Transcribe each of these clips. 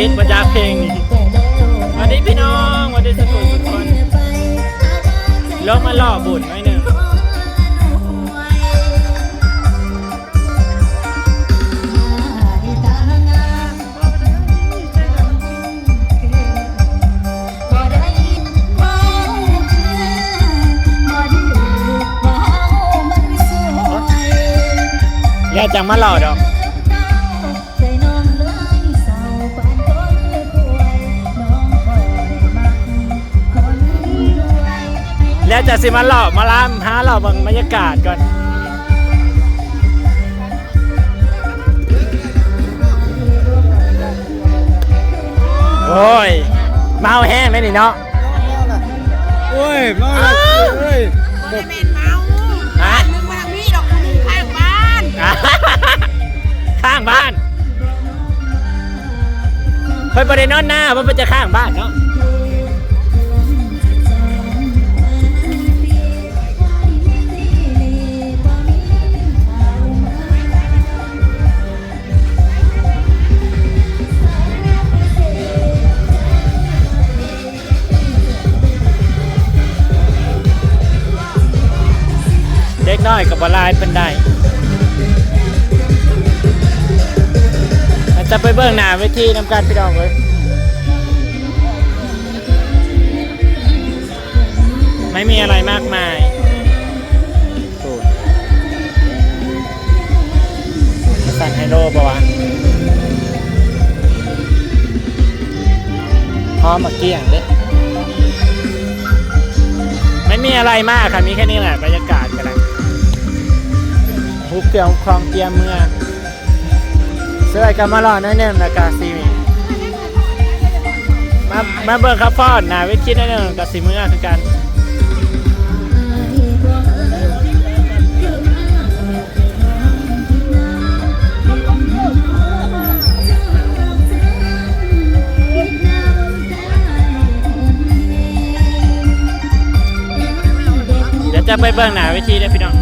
ເຮັດບໍ່ຈັກເພງນີ້. ຫວັດດີພີ່ນ້ອງ ຫວັດດີສຸກຄົນ ລົງມາເລາະບຸນໜ້ອຍໜຶ່ງ. ແລ້ວຈັ່ງມາເລາະດອກ. ແລ້ວຈະຊິມາເລາະມາລຳ ຫາເລາະເບິ່ງບັນຍາກາດກ່ອນ. ໂອ້ຍ ເມົາແຮງເດ້ນີ້ເນາະ. ໂອ້ຍ ເມົາແລ້ວເອີຍ. ບໍ່ໄດ້ແມ່ນເມົາ. ຮະ? ມຶງມາທາງນີ້ດອກ ມຶງຂ້າງບ້ານ. ຂ້າງບ້ານ. ເພິ່ນບໍ່ໄດ້ນອນນາ ເພິ່ນຈະຂ້າງບ້ານເນາະ. ເດັກນ້ອຍກໍບໍ່ຫຼາຍປານໃດ. ເຮົາຈະໄປເບິ່ງໜ້າເວທີນຳກັນ ພີ່ນ້ອງເອີຍ. ໄມ່ມີອະໄລມາກມາຍ. ໂອ້ ສັນໄຮໂລບໍ່ວະ? ຫອມໝາກກ້ຽງເດ້. ໄມ່ມີອະໄລມາກຄ່ະ ມີແຄ່ນີ້ແຫຼະ ບັນຍາກາດກໍໄດ້. ຮຸບເຄື່ອງຮຸບຂອງກຽມເມືອ. ເຊື່ອຍກັນມາເລາະໜ້ອຍໜຶ່ງ ແລ້ວກະຊິມາ ມາເບິ່ງເຂົາຟ້ອນໜ້າເວທີໜ້ອຍໜຶ່ງ ກະຊິເມືອຄືກັນ. ດຽວຈະໄປເບິ່ງໜ້າເວທີເດີພີ່ນ້ອງ.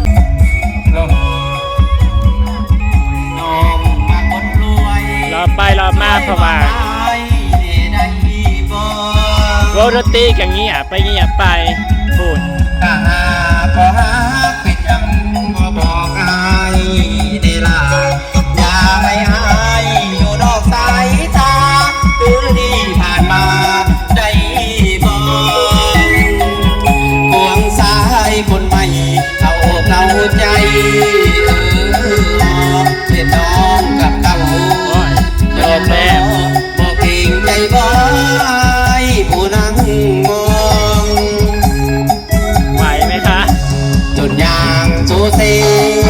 ລອບໄປລອບມາ ເພາະວ່າວົງດົນຕີກໍງຽບໄປງຽບໄປພຸ້ນ. ຖ້າຫາກບໍ່ຮັກເປັນຫຍັງບໍ່ບອກອ້າຍແດ່ລະ. ຢ່າໃຫ້ອ້າຍຢູ່ນອກສາຍຕາ ຄືທີ່ຜ່ານມາໄດ້ບໍ່? ຄວງຊາຍຄົນໃໝ່ເອົາອົກເອົາໃຈ ເອີ ເປັນນ້ອງກັບເຕົ້າ ໂອ້ຍ ຍອມແລ້ວ ບໍ່ເກງໃຈບໍ່ ອ້າຍຜູ້ນັ່ງມອງ. ໄຫວໄໝຄະ? ຈົນຍ່າງໂຊເຊ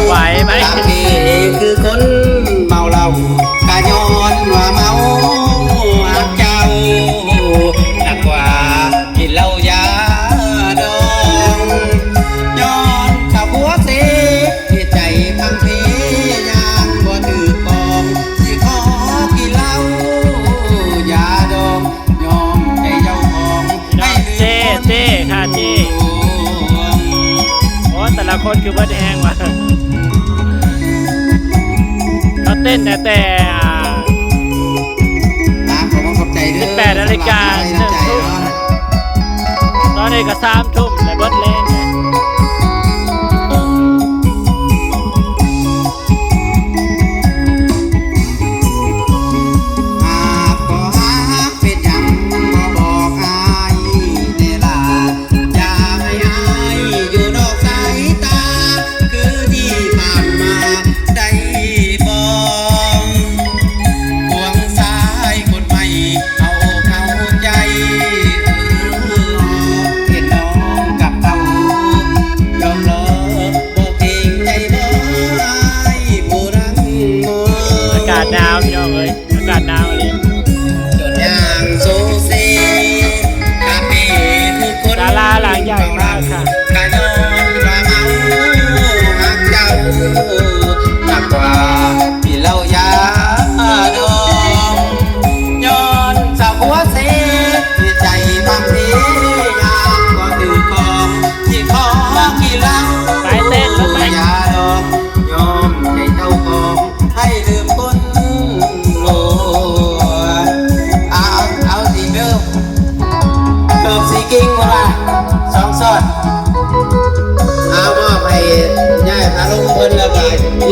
ໄຫວໄໝ? ຕາມເພຄືຄົນເມົາເຫຼົ້າ ກະຍ້ອນວ່າເມົາຮັກເຈົ້າ ໜັກກວ່າກິນເຫຼົ້າຢາດອງ. ຍ້ອນເຂົາຫົວເສ ເຮັດໃຈພັງເພ ຍ່າງບໍ່ຖືກຂອງ ຊິຂໍກິນເຫຼົ້າຢາດອງ. ຍອມໃຈເຈົ້າຂອງ ພີ່ນ້ອງ ເຈ້ ເຈ້ ຄ່ະ ເຈ້. ໂອ້ ແຕ່ລະຄົນຄືເບິດແຮງວ່າ ເຮົາເຕັ້ນແຕ່ ອ່າ ອ່າ ຂໍຂອບໃຈເດີ ສິບແປດນາລິກາ ໜຶ່ງທຸ່ມ ຕອນນີ້ກໍສາມທຸ່ມແລ້ວ ເບິດແຮງ. ຫາກບໍ່ຮັກເປັນຫຍັງບໍ່ບອກອ້າຍແດ່ລະ ຢ່າໃຫ້ອ້າຍຢູ່ນອກສາຍຕາ ຄືທີ່ຜ່ານມາໄດ້ບໍ່? ຄວງຊາຍຄົນໃໝ່ເອົາອົກເອົາໃຈ ເອີ ເຫັນນ້ອງ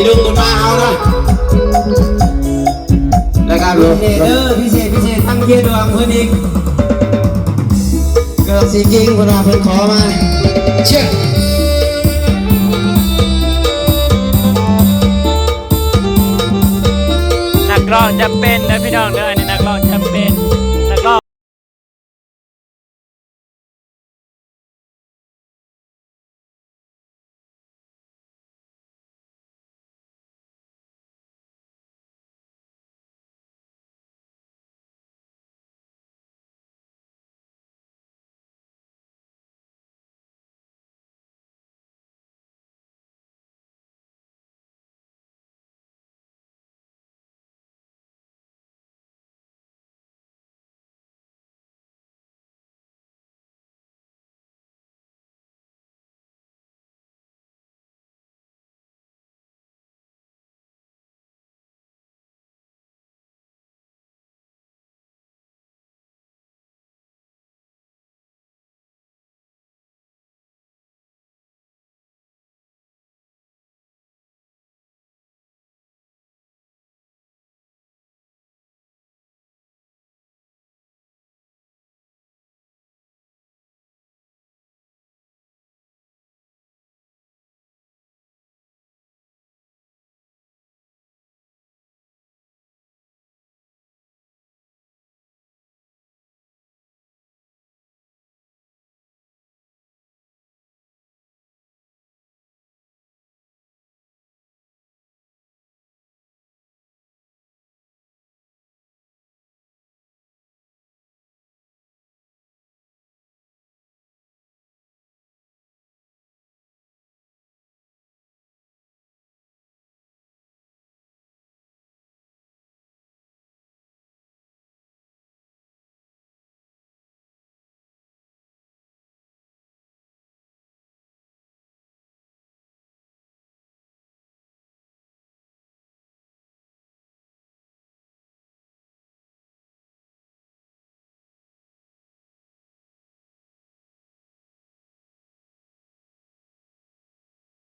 ລຸງບຸນມາເຮົາເນາະ ແລ້ວກໍພິເສດເດີ ພິເສດ ພິເສດທາງເຈດວງເພິ່ນອີກ ເກີບສີກິ່ງເພິ່ນວ່າເພິ່ນຂໍມາ ເຊຍ ນັກຮ້ອງຈຳເປັນເດີພີ່ນ້ອງເດີ ອັນນີ້ນັກຮ້ອງຈຳເປັນ ນັກຮ້ອງ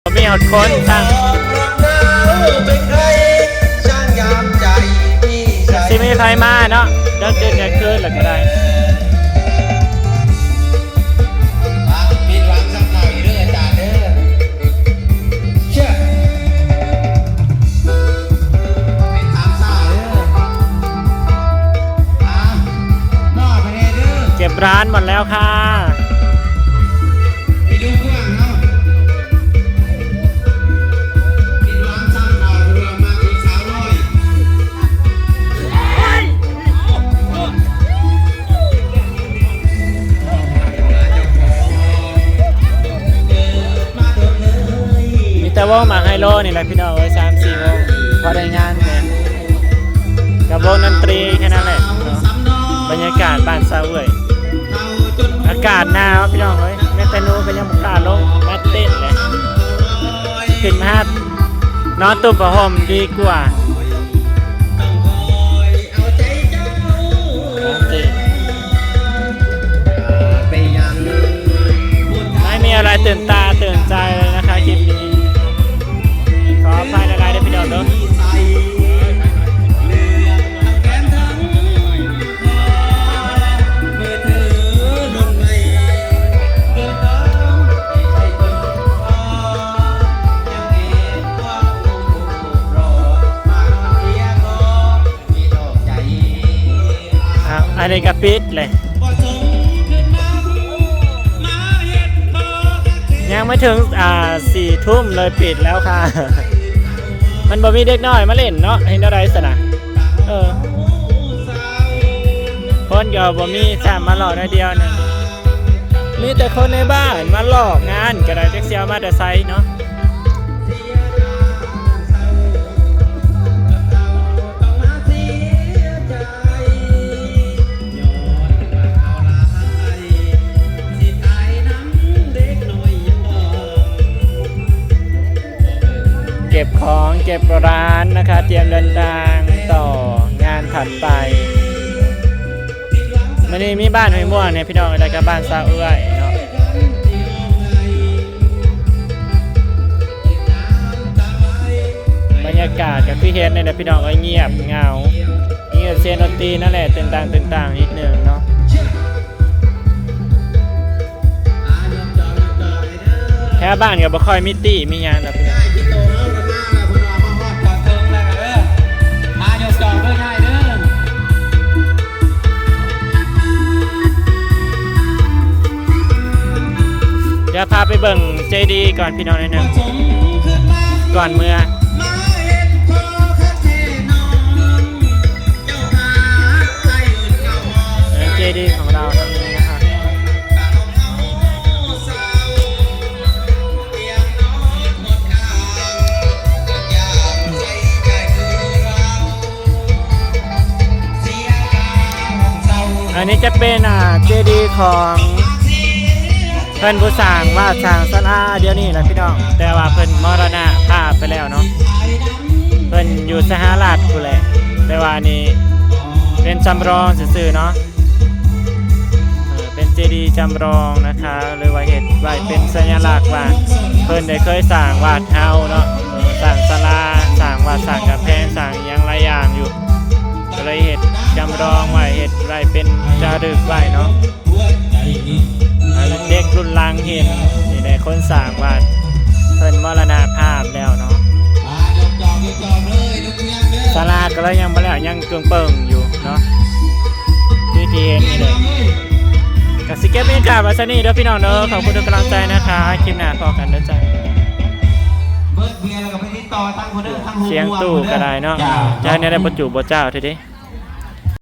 ບໍ່ມີຮອດຄົນຊ້ຳ ຊິມີໃຜມາເນາະ ເດິກດື່ນກາງຄືນແລ້ວກໍໄດ້ ຜິດຫວັງສຳເພາອີກເດີອາຈານເດີ. ເກັບຮ້ານໝົດແລ້ວຄ່ະ. ມີແຕ່ວົງໝາກໄຮໂລນີ້ແຫຼະພີ່ນ້ອງເອີຍ ສາມສີ່ວົງ ພໍໄດ້ງານແດ່ ກັບວົງດົນຕີແຄ່ນັ້ນແຫຼະເນາະ. ບັນຍາກາດບ້ານຊາວເອື້ອຍ ອາກາດໜາວພີ່ນ້ອງເອີຍ ແມ້ແຕ່ໜູກໍຍັງບໍ່ກ້າລົງມາເຕັ້ນເລີຍ ຂຶ້ນມານອນຕຸ້ມຜ້າຫົ່ມດີກວ່າ. ໄມ່ມີອະໄລຕື່ນຕາຕື່ນໃຈເລີຍນະຄະຄລິບນີ້ ຂໍອະໄພຫຼາຍໆເດີພີ່ນ້ອງເດີ. ອ້າວ ອັນນີ້ກໍປິດເລີຍ ຍັງບໍ່ເຖິງ ອ່າ ສີ່ທຸ່ມເລີຍປິດແລ້ວຄ່ະ. ມັນບໍ່ມີເດັກນ້ອຍມາຫຼິ້ນເນາະ ເຮັດແນວໃດຊັ້ນນະ ເອີ ຄົນກໍບໍ່ມີຊ້ຳ ມາຫຼໍ້ໜ້ອຍດຽວໜຶ່ງ ມີແຕ່ຄົນໃນບ້ານມາຫຼໍ້ງານກໍໄດ້ ຈັກຊິເອົາມາແຕ່ໃສເນາະ. ເກັບຂອງເກັບຮ້ານນະຄະ ຕຽມເດີນທາງຕໍ່ງານຖັດໄປ. ມື້ນີ້ມີບ້ານຫ້ວຍມ່ວງແດ່ພີ່ນ້ອງ ແລ້ວກໍບ້ານຊາວເອື້ອຍເນາະ. ບັນຍາກາດກໍຄືເຫັນນີ້ແຫຼະພີ່ນ້ອງເອີຍ ງຽບເຫງົາ ມີແຕ່ສຽງດົນຕີນັ້ນແຫຼະ ຕຶງຕ່າງຕຶງຕ່າງນິດໜຶ່ງເນາະ. ແຖວບ້ານກໍບໍ່ຄ່ອຍມີຕີ້ມີຫຍັງດອກພີ່ນ້ອງ. ດຽວພາໄປເບິ່ງເຈດີກ່ອນພີ່ນ້ອງໜ້ອຍໜຶ່ງ ກ່ອນເມືອ. ເອີ ເຈດີຂອງລາວທາງນີ້ນະຄັບ. ອັນນີ້ຈະເປັນ ອ່າ ເຈດີຂອງເພິ່ນຜູ້ສ້າງວາດສ້າງສາລາດຽວນີ້ແຫຼະພີ່ນ້ອງ ແຕ່ວ່າເພິ່ນມໍລະນະພາບໄປແລ້ວເນາະ. ເພິ່ນຢູ່ສະຫະລັດພຸ້ນແຫຼະ ແຕ່ວ່າອັນນີ້ເປັນຈຳລອງຊື່ໆເນາະ. ເອີ ເປັນເຈດີຈຳລອງນະຄະ ຫຼືວ່າເຮັດໄວ້ເປັນສັນຍາລັກວ່າ ເພິ່ນໄດ້ເຄີຍສ້າງວັດເຮົາເນາະ ເອີ ສ້າງສາລາ ສ້າງວັດ ສ້າງກຳແພງ ສ້າງອີ່ຫຍັງຫຼາຍຢ່າງຢູ່ ກໍເລີຍເຮັດຈຳລອງໄວ້ ເຮັດໄວ້ເປັນຈາລຶກໄວ້ເນາະ ໃຫ້ເດັກລຸ້ນຫຼັງເຫັນ. ນີ້ແຫຼະຄົນສ້າງວັດ ເພິ່ນມໍລະນະພາບແລ້ວເນາະ. ສາລາກໍເລີຍຍັງບໍ່ແລ້ວ ຍັງເກິ່ງເປິ້ງຢູ່ເນາະ ຄືທີ່ເຫັນນີ້ເດີ. ກໍຊິເກັບບັນຍາກາດໄວ້ສ່ຳນີ້ເດີພີ່ນ້ອງເດີ. ຂອບຄຸນທຸກກຳລັງໃຈນະຄະ ຄລິບໜ້າພໍ້ກັນເດີຈ້າ. ເບິດເບຍແລ້ວກໍໄປຕິດຕໍ່ທາງພຸ້ນເດີ ທາງ ສຽງຕູ້ກໍໄດ້ເນາະ ຈາກນີ້ໄດ້ບໍ່ຈູ່ບໍ່ຈ້າວເທື່ອເດ.